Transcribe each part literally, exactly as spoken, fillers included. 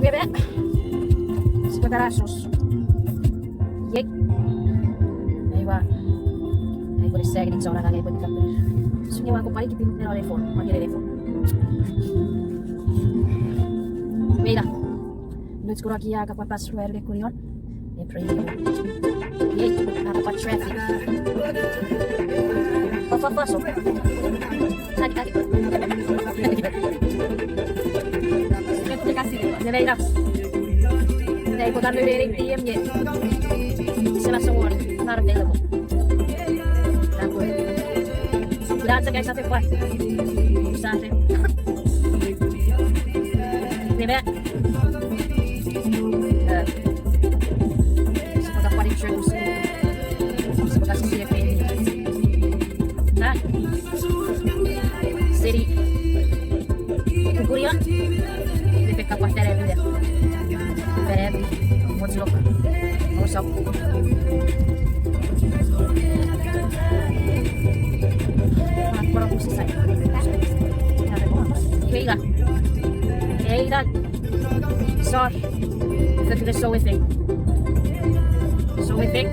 Iwe, sipwe tarasos. Iei. Aiwa. Ai pwe sangeni chon angang ai pwe kapir. Suni ua kopani kitin neno le phone, mangele le phone. Meina. Nouch kunokia kapwa pas ruan le kunion. April. Iei, kapwa traffic. Papapaso. Tani, tani. Nene ina. Nene ipwe kan nene P M ye. Sela songor. Not available. Ina chok ai sate kwa. Sate. Nene. Eh, sipwe kapwan introduce. Sipwe kasisiei feni. Na. Seni. Kukuria. Nipwe kapwan tene mine. Pere. Mochilok. Osap. Mat poro kusisai. Keila. Keila. Sorry. Fefile sou efek. Sou efek.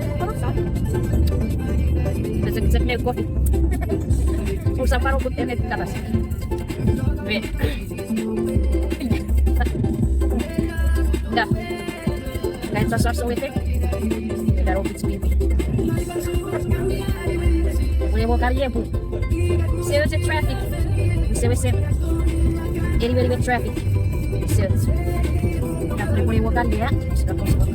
Fefile chok me kofi. Usa paro kut emet kapas. Be. Da. Kain sasar sou efek. Ika ro kich pipi. Pwe ewe kari epwe. Ise ewe traffic. Ise ewe se. Anyway, anyway, traffic. Ise ewe. Ina pwe ewe kari epwe.